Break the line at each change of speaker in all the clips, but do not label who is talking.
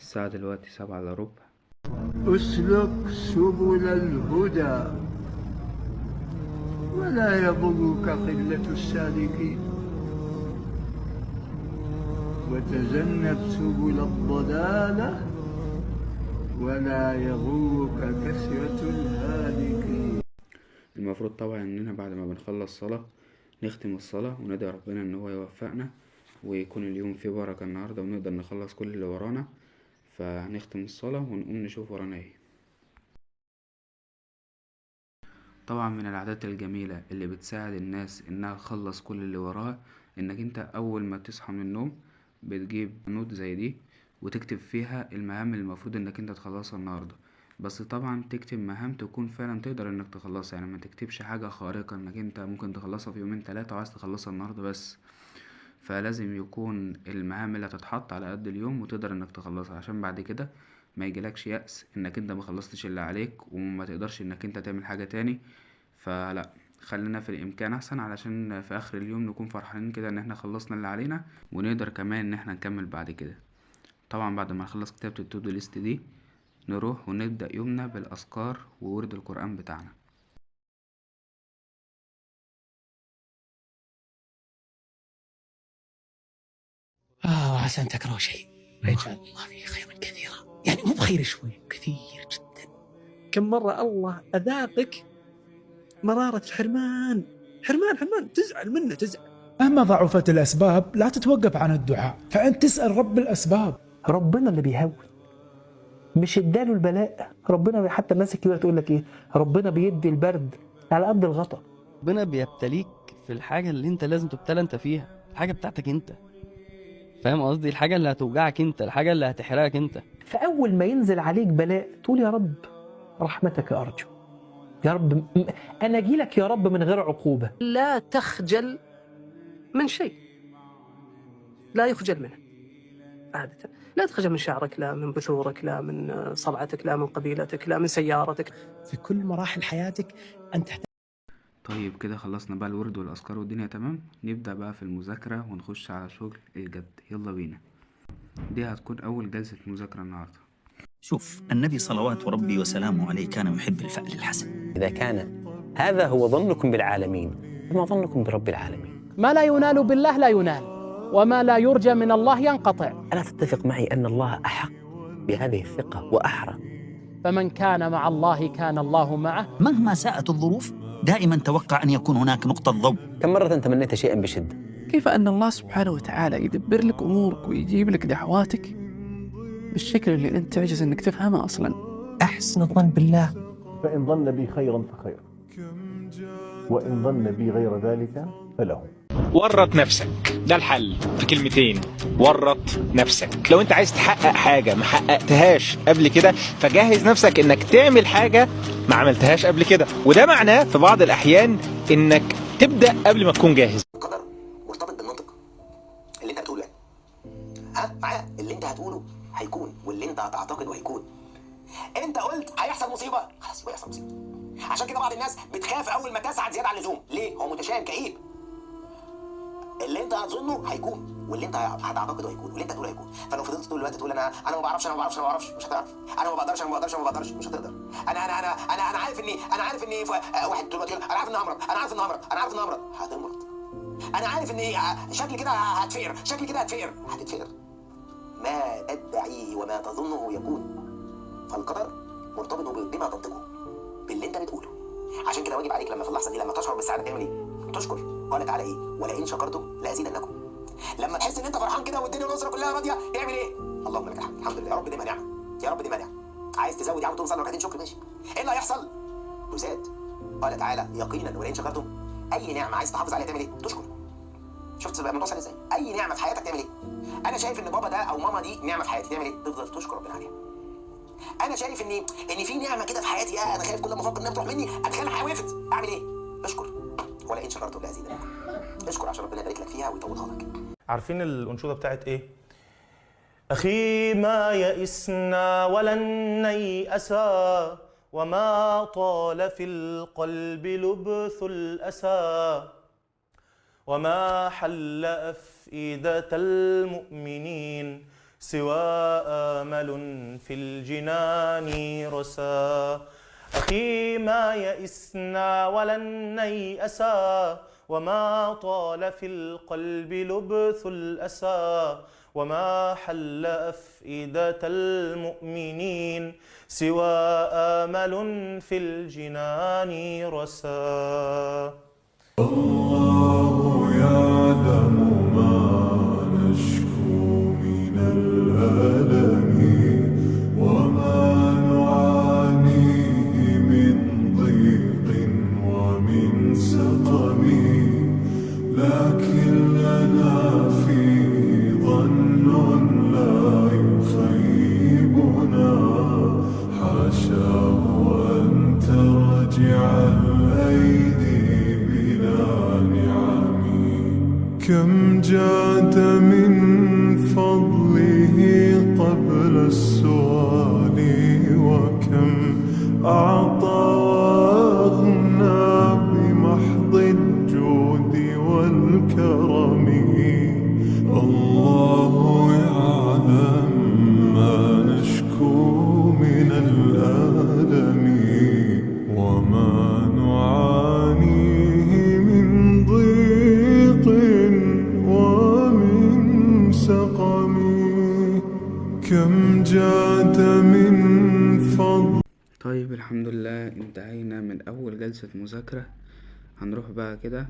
الساعة دلوقتي 6:45.
اسلك سبل الهدى ولا يضرك قلة السالكين، وتجنب سبل الضلالة ولا يغرك كثرة الهالكين.
المفروض طبعا اننا بعد ما بنخلص صلاة نختم الصلاة وندعي ربنا ان هو يوفقنا ويكون اليوم فيه بركة انهاردة ونقدر نخلص كل اللي ورانا. فا هنختم الصلاة ونقوم نشوف ورانا ايه. طبعا من العادات الجميلة اللي بتساعد الناس انها تخلص كل اللي وراها انك انت اول ما تصحى من النوم بتجيب نوت زي دي وتكتب فيها المهام اللي المفروض انك انت تخلصها انهاردة. بس طبعا تكتب مهام تكون فعلا تقدر انك تخلصها, يعني متكتبش حاجة خارقة انك انت ممكن تخلصها في يومين تلاتة وعايز تخلصها انهاردة بس. فا لازم يكون المهام اللي هتتحط على قد اليوم وتقدر انك تخلصها عشان بعد كده ميجيلكش يأس انك انت مخلصتش اللي عليك ومتقدرش انك انت تعمل حاجة تاني. فا لا خلينا في الإمكان احسن علشان في اخر اليوم نكون فرحانين كده ان احنا خلصنا اللي علينا ونقدر كمان ان احنا نكمل بعد كده. طبعا بعد ما نخلص كتابة التودو ليست دي نروح ونبدأ يومنا بالأذكار وورد القرآن بتاعنا.
عسى أن تكرهوا شيء ويجعل الله فيه خيرا كثيرا. يعني مو بخير شوي، كثير جدا.
كم مرة الله أذاقك مرارة الحرمان، حرمان حرمان، تزعل منه تزعل.
مهما ضعفت الأسباب لا تتوقف عن الدعاء، فأنت تسأل رب الأسباب.
ربنا اللي بيهون، مش اداله البلاء. ربنا حتى الناس الكبيرة تقول لك ايه، ربنا بيدي البرد على قد الغطا.
ربنا بيبتليك في الحاجة اللي انت لازم تبتلى انت فيها، الحاجة بتاعتك انت، فاهم قصدي؟ الحاجة اللي هتوجعك انت، الحاجة اللي هتحرقك انت.
فأول ما ينزل عليك بلاء تقول يا رب رحمتك أرجو، يا رب أنا أجيلك يا رب من غير عقوبة.
لا تخجل من شيء لا يخجل منه عادة. لا تخجل من شعرك، لا من بثورك، لا من صلعتك، لا من قبيلتك، لا من سيارتك.
في كل مراحل حياتك أنت تحتاج.
طيب كده خلصنا بقى الورد والأذكار والدنيا تمام. نبدأ بقى في المذاكرة ونخش على شغل الجد. يلا بينا، دي هتكون أول جلسة مذاكرة النهاردة.
شوف، النبي صلوات ربي وسلامه عليه كان يحب الفأل الحسن.
إذا كان هذا هو ظنكم بالعالمين فما ظنكم برب العالمين؟
ما لا ينال بالله لا ينال، وما لا يرجى من الله ينقطع.
ألا تتفق معي أن الله أحق بهذه الثقة وأحرى؟
فمن كان مع الله كان الله معه.
مهما ساءت الظروف دائما توقع أن يكون هناك نقطة ضوء.
كم مرة تمنيت شيئا بشدة؟
كيف أن الله سبحانه وتعالى يدبر لك أمورك ويجيب لك دعواتك بالشكل اللي أنت تعجز أنك تفهمه أصلا.
أحسن الظن بالله،
فإن ظن بي خيرا فخير، وإن ظن بي غير ذلك فله.
ورط نفسك، ده الحل في كلمتين: ورط نفسك. لو انت عايز تحقق حاجة ما حققتهاش قبل كده، فجهز نفسك انك تعمل حاجة ما عملتهاش قبل كده، وده معناه في بعض الأحيان انك تبدأ قبل ما تكون جاهز.
القدر مرتبط بالمنطق اللي انت هتقوله، يعني ها معايا، اللي انت هتقوله هيكون، واللي انت هتعتقده هيكون. انت قلت هيحصل مصيبة، خلاص يبقى يحصل مصيبة. عشان كده بعض الناس بتخاف اول ما تسعد زيادة عن اللزوم. ليه؟ هو متشائم كئيب. اللي انت هتظنه هيكون، واللي انت هتعتقده هيكون، واللي انت هتقوله هيكون. فلو فضلت طول الوقت تقول انا ما بعرفش، انا ما بعرفش، انا ما بعرفش، مش هتعرف. انا ما بقدرش، انا ما بقدرش، انا ما بقدرش، مش هتقدر. انا انا انا انا انا عارف اني، انا عارف اني واحد طول الوقت يقول انا عارف اني همرض، انا عارف اني همرض، انا عارف اني همرض، هتمرض. انا عارف اني شكلي كده هتفقر، شكلي كده هتفقر، هتتفقر. ما تدعيه وما تظنه يكون. فالقدر مرتبط بما تنطقه، باللي انت بتقوله. عشان كده واجب عليك لما في اللحظة دي لما تشعر بالسعادة تعمل ايه؟ تشكر. قال تعالى ايه؟ ولئن شكرتم لازيدنكم. لما تحس ان انت فرحان كده والدنيا والاسرة كلها راضية تعمل ايه؟ اللهم لك الحمد، الحمد لله يا رب دي نعمه، يا رب دي نعمه. عايز تزود يا عم تقوم صلي ركعتين شكر، ماشي. ايه اللي هيحصل؟ تزاد. قال تعالى يقينا ولئن شكرتم. اي نعمه عايز تحافظ عليها تعمل ايه؟ تشكر. شفت بقى الموضوع سهل ازاي؟ اي نعمه في حياتك تعمل ايه؟ انا شايف ان بابا ده او ماما دي نعمه في حياتي، تعمل ايه؟ تفضل تشكر ربنا عليها. انا شايف ان في نعمه كده في حياتي، انا خايف كل ما افكر انها تروح مني اتخيل الحياة وقفت، اعمل ايه؟ اشكر. ولئن شكرتم لازيدنكم. اشكر عشان ربنا يبارك لك فيها ويطولها لك.
عارفين الانشوده بتاعت ايه؟ اخي ما يئسنا ولن نيأسا، وما طال في القلب لبث الأسى، وما حل أفئدة المؤمنين سوى آمل في الجنان رسا. أخي ما يئسنا ولن نيأسا، وما طال في القلب لبث الأسى، وما حل أفئدة المؤمنين سوى آمل في الجنان رسا.
الله يعلم ما نشكو من الألم، وما نعانيه من ضيق ومن سقم، لكن لنا فيه ظن لا يخيبنا، حاشاه أن ترجع الأيدي بلا نعم. كم جاد من فضله قبل السؤال، وكم أعطى وأغنى بمحض الجود والكرم. الله يعلم ما نشكو من الألم، وما نعانيه من ضيق ومن سقم. كم جاد من فضل.
طيب الحمد لله انتهينا من اول جلسة مذاكرة. هنروح بقى كده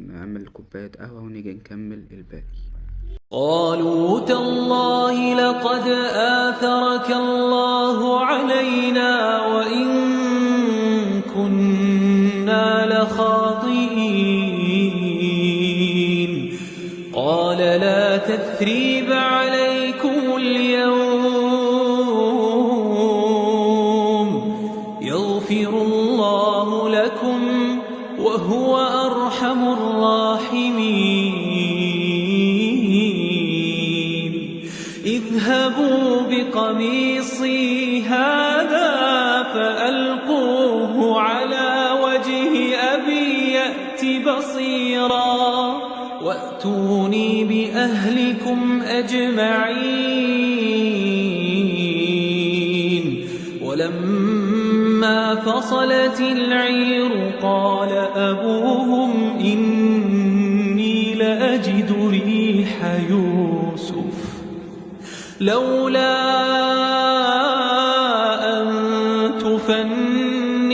نعمل كوباية قهوة ونيجي نكمل الباقي.
قالوا تالله لقد آثرك الله علينا وإن كنا لخاطئين. قال لا تثريب عليكم اليوم، يغفر الله لكم وهو أرحم الراحمين. اذهبوا بقميصي هذا فألقوه على وجه أبي يأت بصيرا، وأتوني بأهلكم أجمعين. ولما فصلت العير قال أبوهم إني لأجد ريح يوسف لولا أن تفندون،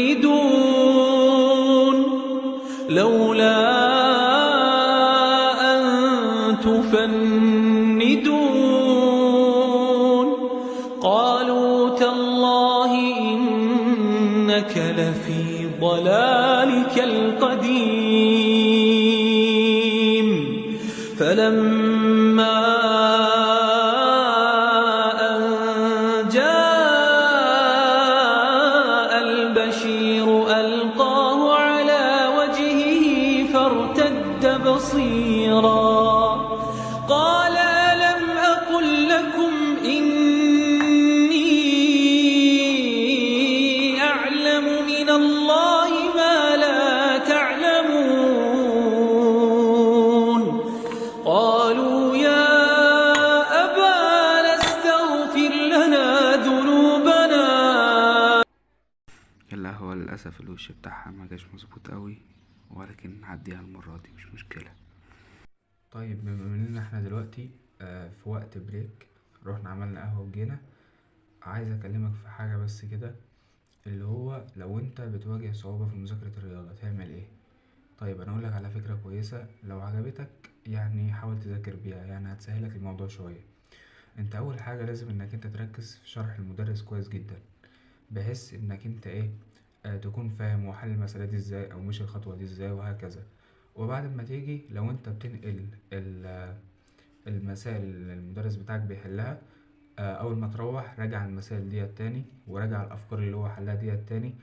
لولا أن تفندون. قالوا تالله إنك لفي ضلالك القديم. فلما أن جاء البشير ألقاه على وجهه فارتد بصيرا، قال ألم أقل لكم إني أعلم من الله ما لا تعلمون. قالوا يا أبانا استغفر لنا ذنوبنا.
لا هو للأسف الوش بتاعها ما جاش مظبوط قوي، ولكن نعديها المرة دي مش مشكلة. طيب بما اننا احنا دلوقتي في وقت break، رحنا عملنا قهوة وجينا، عايز اكلمك في حاجة بس كده، اللي هو لو انت بتواجه صعوبة في مذاكرة الرياضة تعمل ايه؟ طيب انا اقولك على فكرة كويسة لو عجبتك، يعني حاول تذاكر بيها، يعني هتسهلك الموضوع شوية. انت اول حاجة لازم انك انت تركز في شرح المدرس كويس جدا، بحيث انك انت ايه تكون فاهم وحل المسألة دي ازاي او مش الخطوة دي ازاي وهكذا. وبعد ما تيجي لو انت بتنقل المسائل اللي المدرس بتاعك بيحلها، اول ما تروح راجع المسائل دي تاني، وراجع الافكار اللي هو حلها دي تاني،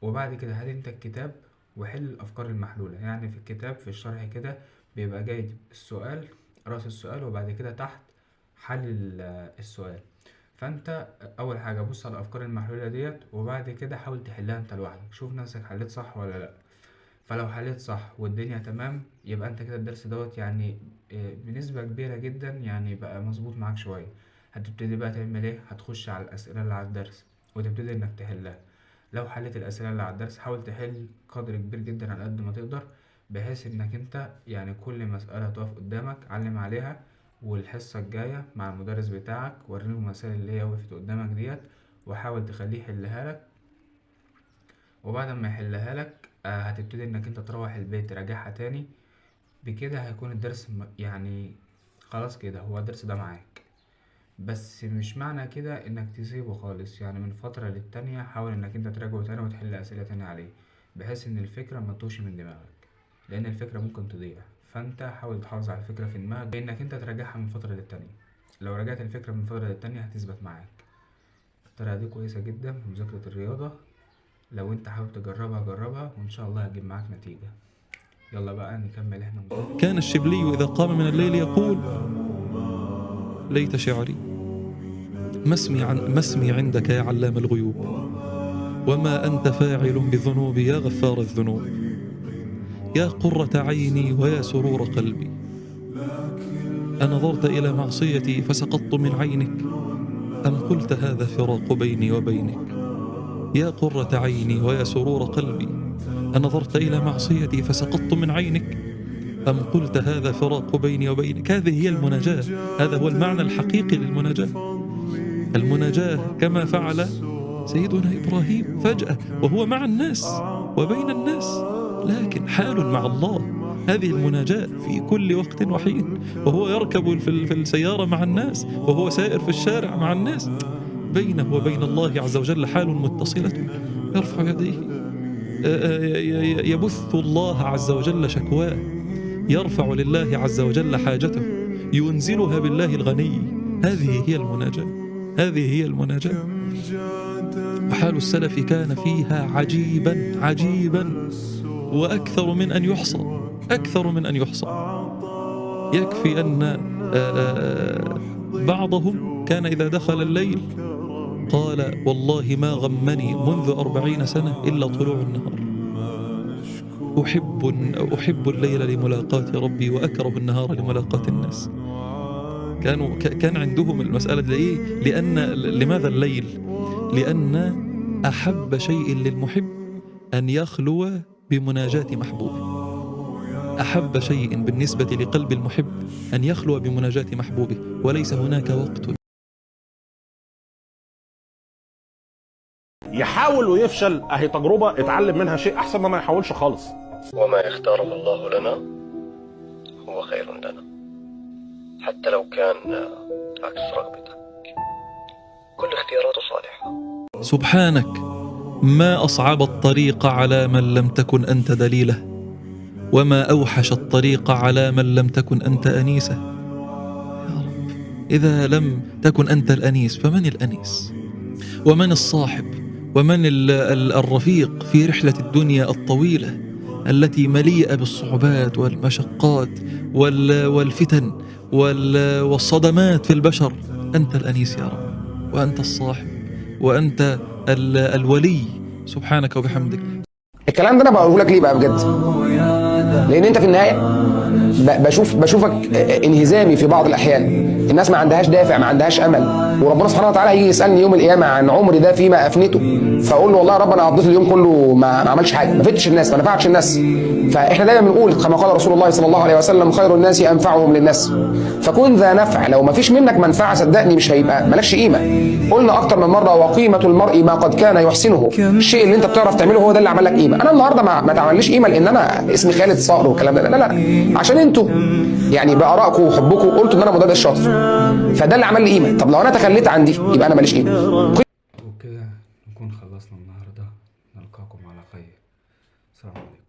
وبعد كده هات انت الكتاب وحل الافكار المحلولة. يعني في الكتاب في الشرح كده بيبقى جاي السؤال، راس السؤال، وبعد كده تحت حل السؤال. فانت اول حاجة بص على الافكار المحلولة ديت، وبعد كده حاول تحلها انت لوحدك، شوف نفسك حليت صح ولا لا. فلو حليت صح والدنيا تمام يبقى انت كده الدرس دوت يعني بنسبة كبيرة جدا يعني بقى مظبوط معاك شوية. هتبتدي بقى تعمل ايه؟ هتخش على الأسئلة اللي على الدرس وتبتدي انك تحلها. لو حليت الأسئلة اللي على الدرس حاول تحل قدر كبير جدا على قد ما تقدر، بحيث انك انت يعني كل مسألة تقف قدامك علم عليها، والحصة الجاية مع المدرس بتاعك وريله المسائل اللي هي وقفت قدامك ديت وحاول تخليه يحلها لك. وبعد ما يحلها لك هتبتدي انك انت تروح البيت تراجعها تاني. بكده هيكون الدرس يعني خلاص كده هو الدرس ده معاك. بس مش معنى كده انك تسيبه خالص، يعني من فترة للتانية حاول انك انت تراجعه تاني وتحل اسئلة تانية عليه، بحيث ان الفكرة ما تتوهش من دماغك، لان الفكرة ممكن تضيع. فانت حاول تحافظ على الفكرة في دماغك بانك انت تراجعها من فترة للتانية. لو راجعت الفكرة من فترة للتانية هتثبت معاك. الطريقة دي كويسة جدا في مذاكرة الرياضة، لو انت حابب تجربها جربها وان شاء الله هتجيب معاك نتيجة. يلا بقى نكمل احنا.
كان الشبلي إذا قام من الليل يقول: ليت شعري ما اسمي عندك يا علام الغيوب، وما أنت فاعل بذنوبي يا غفار الذنوب، يا قرة عيني ويا سرور قلبي، أنظرت إلى معصيتي فسقطت من عينك، أم قلت هذا فراق بيني وبينك؟ يا قرة عيني ويا سرور قلبي، أنظرت إلى معصيتي فسقطت من عينك، أم قلت هذا فراق بيني وبينك؟ هذه هي المناجاة، هذا هو المعنى الحقيقي للمناجاة. المناجاة كما فعل سيدنا إبراهيم فجأة وهو مع الناس وبين الناس، لكن حال مع الله. هذه المناجاة في كل وقت وحين، وهو يركب في السيارة مع الناس، وهو سائر في الشارع مع الناس، بينه وبين الله عز وجل حال متصلة. يرفع يديه، يبث الله عز وجل شكواه، يرفع لله عز وجل حاجته، ينزلها بالله الغني. هذه هي المناجاة، هذه هي المناجاة. وحال السلف كان فيها عجيبا عجيبا، وأكثر من أن يحصى، أكثر من أن يحصى. يكفي أن بعضهم كان إذا دخل الليل قال: والله ما غمني منذ 40 سنة إلا طلوع النهار، أحب الليل لملاقاة ربي وأكره النهار لملاقاة الناس. كان عندهم المسألة لإيه؟ لأن لماذا الليل؟ لأن أحب شيء للمحب أن يخلو بمناجاة محبوبه. أحب شيء بالنسبة لقلب المحب أن يخلو بمناجاة محبوبه، وليس هناك وقت.
يحاول ويفشل، أهي تجربة اتعلم منها شيء، أحسن ما يحاولش خالص.
وما يختاره الله لنا هو خير لنا، حتى لو كان عكس رغبتك. كل اختياراته صالحة.
سبحانك ما أصعب الطريق على من لم تكن أنت دليله، وما أوحش الطريق على من لم تكن أنت أنيسه. يا رب، إذا لم تكن أنت الأنيس فمن الأنيس؟ ومن الصاحب؟ ومن الرفيق في رحلة الدنيا الطويلة التي مليئة بالصعوبات والمشقات والفتن والصدمات في البشر؟ أنت الأنيس يا رب، وأنت الصاحب، وأنت الولي. سبحانك وبحمدك.
الكلام ده أنا بقوله لك ليه بقى بجد؟ لأن أنت في النهاية بشوفك انهزامي في بعض الأحيان. الناس ما عندهاش دافع، ما عندهاش أمل، وربنا سبحانه وتعالى هيجي يسألني يوم القيامة عن عمري ده فيما أفنيته، فأقول له والله يا رب أنا قضيت اليوم كله ما عملش حاجة، ما فتش الناس، ما نفعتش الناس. فإحنا دايما بنقول كما قال رسول الله صلى الله عليه وسلم: خير الناس أنفعهم للناس. فكن ذا نفع، لو ما فيش منك منفعة صدقني مش هيبقى مالكش قيمة. قلنا أكتر من مرة: وقيمة المرء ما قد كان يحسنه. الشيء اللي أنت بتعرف تعمله هو ده اللي عمل لك قيمة. أنا النهارده ما تعمليش قيمة لأن أنا اسمي خالد صقر والكلام ده، لا لا لا، عشان أنتوا يعني بآرائكم وحبكم قلتوا إن أنا مدرس شاطر، فده اللي عمل لي قيمة. طب لو أنا تخليت عن دي يبقى أنا ماليش قيمة.
وكده نكون خلصنا النهارده، نلقاكم على خير. السلام عليكم.